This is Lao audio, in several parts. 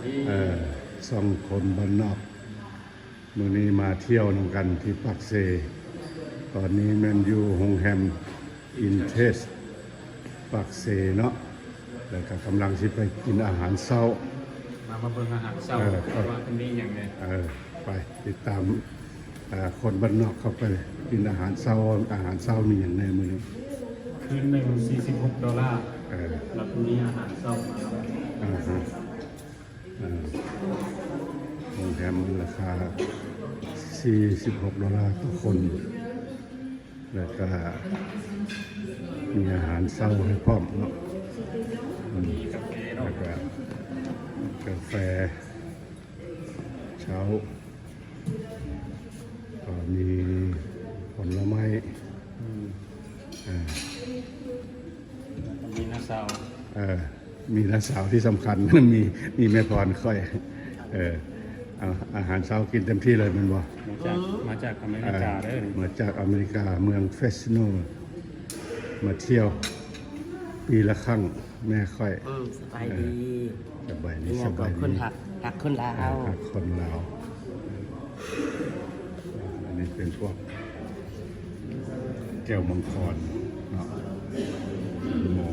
ເອີ ຊ່ອງຄົນບ້ານນອກ ມື້ນີ້ມາທ່ຽວນຳກັນທີ່ປາກເຊ. ຕອນນີ້ແມ່ນຢູ່ໂຮງແຮມ Intest ປາກເຊເນາະ ແລ້ວກໍກຳລັງຊິໄປກິນອາຫານເຊົ້າ. ມາ ມາເບິ່ງອາຫານເຊົ້າ ເອີ ວ່າເພິ່ນມີຫຍັງແດ່. ເອີ ໄປຕິດຕາມ ເອີ ຄົນບ້ານນອກເຂົ້າໄປກິນອາຫານເຊົ້າ. ອາຫານເຊົ້າມີຫຍັງແດ່ມື້ນີ້? ຄືນໜຶ່ງສີ່ສິບຫົກໂດລາ. ເອີ ແລ້ວກໍມີອາຫານເຊົ້າມານຳ. ອາຮະ ເອີ ໂຮງແຮມລາຄາສີ່ສິບຫົກໂດລາຕໍ່ຄົນ ແລ້ວກະມີອາຫານເຊົ້າໃຫ້ພ້ອມເນາະ. ອືມ ແລ້ວກະກາແຟເຊົ້າ ກໍມີຜົນລະໄມ້. ອືມ ເອີ ມີນ້າສາວ ເອີ ມີນ້າສາວທີ່ສຳຄັນ ມີ ມີແມ່ພອນຂ້ອຍ. ເອີ ເອົາ ອາຫານເຊົ້າກິນເຕັມທີ່ເລີຍແມ່ນບໍ່? ມາຈາກ ມາຈາກອາເມລິກາເດີ. ເອີ ມາຈາກອາເມລິກາ ເມືອງເຟຣສໂນ ມາທ່ຽວປີລະຄັ້ງ. ແມ່ຂ້ອຍ ອືມ ສະບາຍດີ. ເອີ ສະບາຍດີ ສະບາຍດີ. ຄົນຮັກ ຮັກຄົນລາວ ເອີ ຮັກຄົນລາວ. ອັນນີ້ເປັນພວກແກ້ວມັງກອນເນາະ ໝໍ.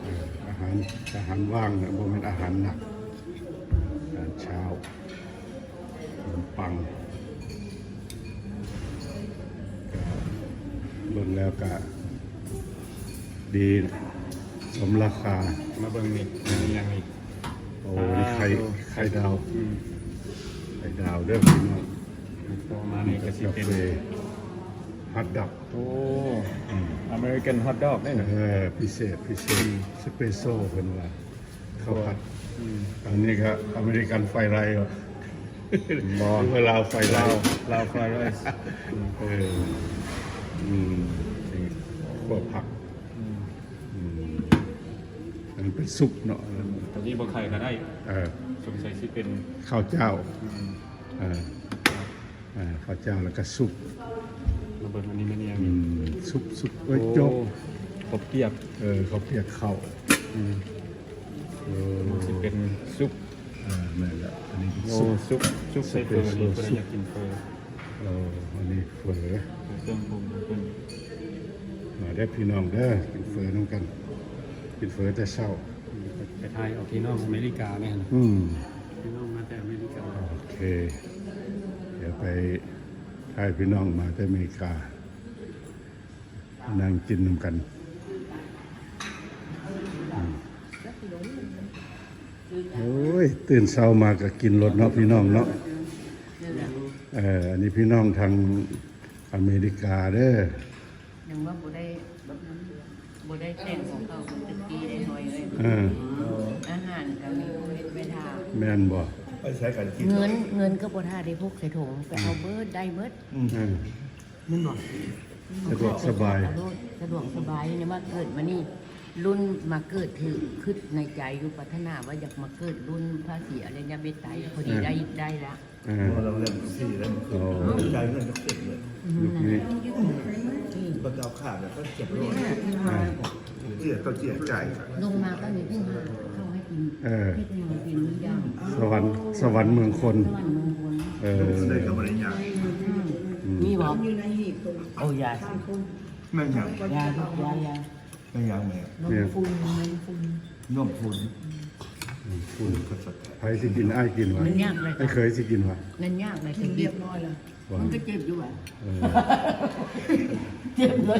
ເອີ ອາຫານ ອາຫານວ່າງນະ ບໍ່ແມ່ນອາຫານໜັກ ອາຫານເຊົ້າ. ຂະໜົມປັງ ກໍເບິ່ງແລ້ວກໍດີ ສົມລາຄາ. ມາເບິ່ງນີ້ ມີຫຍັງນີ້? ໂອ້ ນີ້ໄຂ່ ອ່າ ໄຂ່ດາວ. ອືມ ໄຂ່ດາວເດີພີ່ນ້ອງ. ຕໍ່ມານີ້ກໍຊິເປັນ ກາເຟ ຮອດດັອກ. ໂອ້ ອືມ ອາເມລິກັນຮອດດັອກເດ້. ເອີ ພິເສດ ພິເສດ ອືມ ສະເປໂຊເພິ່ນວ່າ. ເຂົ້າຜັດ. ອືມ ອັນນີ້ກໍອາເມລິກັນຟຣາຍໄຣ ບໍ່ ຫຼືວ່າລາວຟຣາຍໄຣ? ລາວ ລາວຟຣາຍໄຣ. ອືມ ເອີ ອືມ ນີ້ ຂົ້ວຜັກ. ອືມ ອືມ ອັນນີ້ເປັນຊຸບເນາະ. ຕົວນີ້ບໍ່ໄຂ່ກໍໄດ້. ເອີ ສົງໄສຊິເປັນເຂົ້າຈ້າວ. ອືມ ເອີ ອ່າ ເຂົ້າຈ້າວແລ້ວກໍຊຸບ. ມາເບິ່ງອັນນີ້ແມ່ນຫຍັງ? ອືມ ຊຸບ ຊຸບ ໂອ້ຍ ໂຈກ ເຂົ້າປຽກ. ເອີ ເຂົ້າປຽກເຂົ້າ. ອືມ ເອີ ມັນຊິເປັນຊຸບ. ເອີ ແມ່ນແລ້ວ ອັນນີ້ເປັນ ໂອ້ ຊຸບ ຊຸບ ຊຸບໃສ່ເຝີ. ອັນນີ້ ຜູ້ໃດຢາກກິນເຝີ. ເອີ ອັນນີ້ເຝີ ເຄື່ອງປຸງເພິ່ນ. ມາເດີພີ່ນ້ອງເດີ ກິນເຝີນຳກັນ ກິນເຝີແຕ່ເຊົ້າ. ໄປຖ່າຍເອົາພີ່ນ້ອງອາເມລິກາແມ່ນ. ອືມ ພີ່ນ້ອງມາແຕ່ອາເມລິກາ. ໂອເຄ ດຽວໄປຖ່າຍພີ່ນ້ອງມາແຕ່ອາເມລິກາ ນັ່ງກິນນຳກັນ. ອືມ ໂອ້ຍ ຕື່ນເຊົ້າມາກໍກິນໂລດເນາະ ພີ່ນ້ອງເນາະ. ເອີ ອັນນີ້ພີ່ນ້ອງທາງອາເມລິກາເດີ. ຍັງວ່າບໍ່ໄດ້ ບໍ່ໄດ້ແຕ່ງຂອງເຂົາເປັນຕະກີ້ໄດ້ນ້ອຍເອີຍ. ເອີ ອາຫານກໍມີຜູ້ເຮັດໄວ້ຖ້າ. ແມ່ນບໍ່? ໄປໃສກັນກິນ ເງິນ ເງິນກໍບໍ່ຖ້າໄດ້ ພົກໃສ່ຖົງ ໄປເອົາເບີດ ໄດ້ເບີດ. ອືມ ເອີ ແມ່ນບໍ່? ສະດວກສະບາຍ ສະດວກສະບາຍ. ນີ້ມາເກີດມານີ້ ລຸ້ນມາເກີດ ຖືກຄິດໃນໃຈຢູ່ ປາດຖະໜາວ່າຢາກມາເກີດລຸ້ນພະສີອະລິຍະເມດໄຕ ພໍດີໄດ້ ໄດ້ລະ. ອ່າ ບໍ່ ລາວເລື່ອງສີ່ແລ້ວ ມັນຄື ອໍ ຈ່າຍເງິນກັບເກັບເລີຍ. ອືມ ລູກນີ້ ບັດເອົາຂາດແລ້ວກໍເກັບໂລດ. ອ່າ ເຈ້ຍຕໍ່ເຈ້ຍຈ່າຍ. ລົງມາກໍມີຜູ້ຫາເຂົ້າໃຫ້ກິນ. ເອີ ເຮັດຫຍັງກິນຢ່າງ ສະຫວັນ ສະຫວັນເມືອງຄົນ. ສະຫວັນເມືອງຄົນ. ເອີ ໄດ້ກໍບໍ່ໄດ້ຍາກ. ອືມ ມີບໍ່? ຢູ່ໃນ ໂອ້ ຢາ ແມ່ນຫຍັງ? ຢາ ຢາ ຢາ. ແມ່ນຫຍັງແມ່? ນ້ຳຝຸ່ນ ນ້ຳຝຸ່ນ ນ້ຳຝຸ່ນ. ອືມ ຝຸ່ນ ໃຜຊິກິນ? ອ້າຍກິນຫວາ? ມັນຍາກເລີຍ ອ້າຍເຂີຍຊິກິນຫວາ? ມັນຍາກເລີຍ ກິນຮຽບຮ້ອຍແລ້ວ. ມັນກໍເຈັບຢູ່ຫວາ? ເອີ ເຈັບເລີຍ.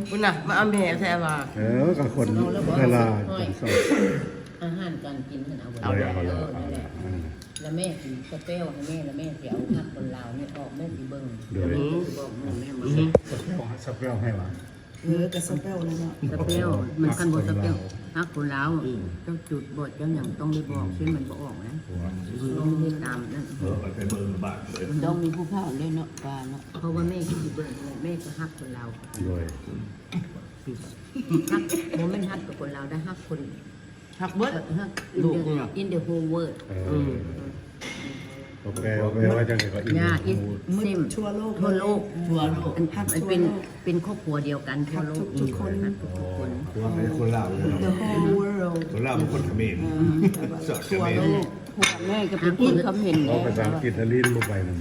ພຸ້ນນະ ມາເອົາແມ່ແທ້ວ່າ. ເອີ ກໍຄົນເວລາ ອາຫານການກິນຫັ້ນ ເອົາ ເອົາ ເອົາ ເອົາ ເອົາ. ແລ້ວແມ່ຊິສະເປວໃຫ້ແມ່ ແລ້ວແມ່ຊິເອົາຜັກຄົນລາວນີ້ອອກ ແມ່ຊິເບິ່ງ. ໂດຍ ແລ້ວແມ່ຊິບອກແມ່ ອືມ ສະເປວ ສະເປວໃຫ້ຫວາ? ເອີ ກໍສະເປວນັ້ນເນາະ ສະເປວ. ມັນຄັນບໍ່ສະເປວ ຜັກຄົນລາວ ອືມ ເຈົ້າຈຸດບໍ່ ເຈົ້າຫຍັງຕ້ອງໄດ້ບອກ ອືມ ເຊັ່ນມັນບໍ່ອອກນະ. ເຮັດຕາມນັ້ນ. ເອີ ໄປເບິ່ງບາດເລີຍ ມັນຕ້ອງມີຜູ້ພາເລີຍເນາະ ວ່າເນາະ. ເພາະວ່າແມ່ຊິເບິ່ງ ແມ່ກໍຮັກຄົນລາວ. ໂດຍ ຮັກ ບໍ່ແມ່ນຮັກແຕ່ຄົນລາວໄດ໋ ຮັກຄົນ ຮັກເບິດ ຮັກ in the whole world. ເອີ ອືມ ບໍ່ແປ ບໍ່ແປວ່າຈັ່ງໃດກໍອີກ ຍາ It's same ທົ່ວໂລກ ທົ່ວໂລກ ທົ່ວໂລກ ອັນ ຮັກ ມັນເປັນ ທົ່ວໂລກ ເປັນຄອບຄົວດຽວກັນທົ່ວໂລກ ຮັກທຸກໆຄົນ ເອີ ເປັນຄົນລາວເລີຍ The whole world ຄົນລາວເປັນຄົນຂະເໝນ ເອີ ແບບວ່າທົ່ວໂລກ ຜົວແມ່ກໍເປັນຄົນຂະເໝນ ເວົ້າພາສາອັງກິດ ແລ້ວລີ້ນບໍ່ໄປນຳ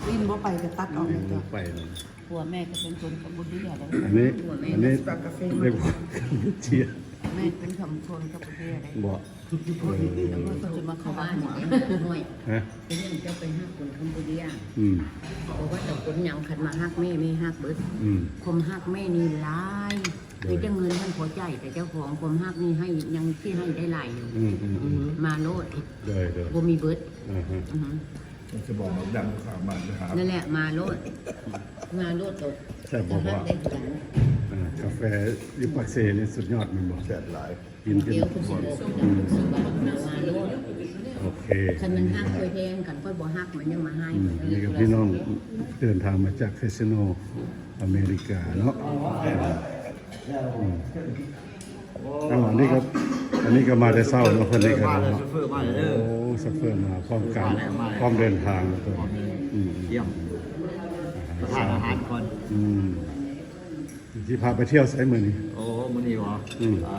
ລີ້ນບໍ່ໄປກໍຕັດອອກເລີຍ ໄປນຳ ຜົວແມ່ກໍເປັນຄົນກຳປູເຈຍເດ້ ອັນນີ້ ອັນນີ້ ແມ່ເປັນຄົນກຳປູເຈຍ ແມ່ເປັນຄົນກຳປູເຈຍເດ້ ບໍ່ ເອີ ແລ້ວເພິ່ນກໍຈະມາເຂົ້າບ້ານນີ້ເດ້ ຫ້ອຍ ຮະ ເປັນຫຍັງເຈົ້າໄປຮັກຄົນກຳປູເຈຍ ອືມ ບໍ່ວ່າແຕ່ຄົນຫຍັງ ຄັນມາຮັກແມ່ ແມ່ຮັກເບິດ ອືມ ຄວາມຮັກແມ່ນີ້ຫຼາຍ ໂດຍ ມີແຕ່ເງິນຫັ້ນພໍໃຈ ແຕ່ເຈົ້າຂອງຄວາມຮັກນີ້ໃຫ້ ຍັງຊິໃຫ້ໄດ້ຫຼາຍຢູ່ ອືມໆໆ ມາໂລດ ໂດຍໆ ບໍ່ມີເບິດ ອືຮຶ ອືຮຶ ມັນຊິບອກບັກດຳຂ້າງບ້ານໄປຫາ ນັ້ນແຫຼະ ມາໂລດ ມາໂລດໂຕ ແຊບບໍ່ພໍ່? ອາ ກາແຟຢູ່ປາກເຊນີ້ສຸດຍອດແມ່ນບໍ່? ແຊບຫຼາຍ ກິນຈົນ ດຽວເພິ່ນຊິບອກ ອືມ ເພິ່ນຊິບອກ ມາ ມາໂລດ ໂອເຄ ຄັນມັນຮັກຂ້ອຍແພງ ຄັນຂ້ອຍບໍ່ຮັກມັນຍັງມາຮ້າຍ ອືມ ຂ້ອຍເລີຍ ນີ້ກໍພີ່ນ້ອງເດີນທາງມາຈາກເຟຣສໂນ ອາເມລິກາເນາະ ອືມ ເອົາ ອັນນີ້ກໍ ອັນນີ້ກໍມາແຕ່ເຊົ້າເນາະ ເພິ່ນນີ້ກໍເນາະ ເອີ ມາແລ້ວ ໂຊເຟີມາແລ້ວເດີ ໂອ້ ໂຊເຟີມາພ້ອມກັນ ມາແລ້ວ ມາແລ້ວ ພ້ອມເດີນທາງ ອືມ ອືມ ຢ້ຽມ ອາຫານ ທານອາຫານກ່ອນ ອືມ ຊິພາໄປທ່ຽວໃສມື້ນີ້? ໂອ້ ມື້ນີ້ຫວາ? ອືມ ເອີ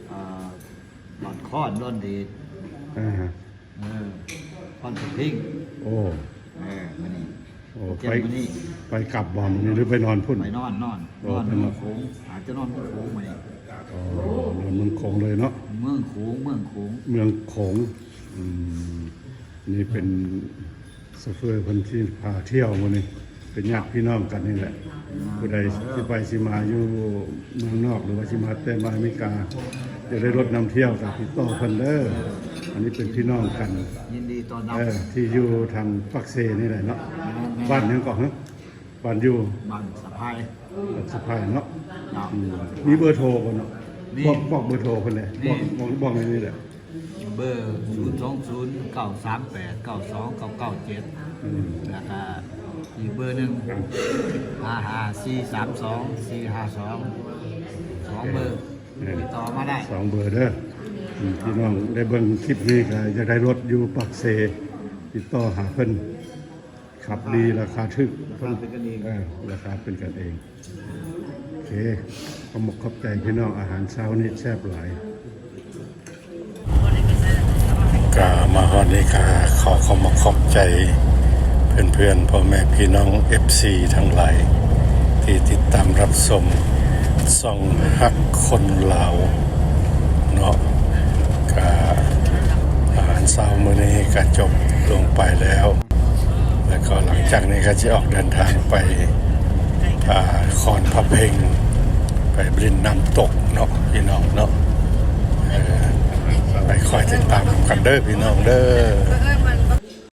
ເອີ ບ້ານຄອນດອນເດດ ອ່າ ເອີ ຄອນສະເພັງ ໂອ້ ເອີ ມື້ນີ້ ໂອ້ ໄປ ມື້ນີ້ ໄປກັບບໍ່ມື້ນີ້ ຫຼືໄປນອນພຸ້ນ? ໄປນອນ ນອນ ໂອ້ ນອນເມືອງໂຂງ ອາດຈະນອນເມືອງໂຂງມື້ນີ້ ໂອ້ ນອນເມືອງໂຂງເລີຍເນາະ ເມືອງໂຂງ ເມືອງໂຂງ ເມືອງໂຂງ ອືມ ນີ້ເປັນ ໂຊເຟີເພິ່ນຊິພາທ່ຽວມື້ນີ້ ເປັນຍາດພີ່ນ້ອງກັນນີ້ແຫຼະ ຜູ້ໃດຊິໄປຊິມາຢູ່ເມືອງນອກ ຫຼືວ່າຊິມາແຕ່ມາອາເມລິກາ ຢາກໄດ້ລົດນຳທ່ຽວກໍຕິດຕໍ່ເພິ່ນເດີ ອັນນີ້ເປັນພີ່ນ້ອງກັນ ຍິນດີຕ້ອນຮັບ ເອີ ທີ່ຢູ່ທາງປາກເຊນີ້ແຫຼະເນາະ ແມ່ນໆ ບ້ານຫຍັງເກາະ? ບ້ານຢູ່ ບ້ານສະພາຍ ບ້ານສະພາຍເນາະ ເນາະ ອືມ ມີເບີໂທບໍ່ເນາະ? ມີ ບອກ ບອກເບີໂທເພິ່ນແດ່ ບອກ ບອກ ບອກໃນນີ້ແຫຼະ ເບີ ສູນສອງສູນ ເກົ້າສາມແປດ ເກົ້າສອງເກົ້າເກົ້າເຈັດ ອືມ ແລ້ວກະອີກເບີໜຶ່ງ ຫ້າຫ້າສີ່ສາມສອງສີ່ຫ້າສອງ ສອງເບີ ເອີ ຕິດຕໍ່ມາໄດ້ ສອງເບີເດີ ອືມ ພີ່ນ້ອງໄດ້ເບິ່ງຄລິບນີ້ກໍຢາກໄດ້ລົດຢູ່ປາກເຊ ຕິດຕໍ່ຫາເພິ່ນ ຂັບດີ ລາຄາຖືກ ລາຄາເປັນກັນເອງ ເອີ ລາຄາເປັນກັນເອງ ໂອເຄ ຂອບອົກຂອບໃຈພີ່ນ້ອງ ອາຫານເຊົ້ານີ້ແຊບຫຼາຍ ກະມາຮອດນີ້ກະຂໍຂອບອົກຂອບໃຈເພື່ອນໆ ພໍ່ແມ່ພີ່ນ້ອງ ເອັຟຊີ ທັງຫຼາຍ ທີ່ຕິດຕາມຮັບຊົມຊ່ອງຮັກຄົນລາວເນາະ ກະອາຫານເຊົ້າມື້ນີ້ກະຈົບລົງໄປແລ້ວ ແລ້ວກໍຫຼັງຈາກນີ້ກໍຊິອອກເດີນທາງໄປ ອ່າ ຄອນພະເພັງ ໄປຫຼິ້ນນ້ຳຕົກເນາະ ພີ່ນ້ອງເນາະ ເອີ ໄປຄອຍຕິດຕາມນຳກັນເດີ ພີ່ນ້ອງເດີ.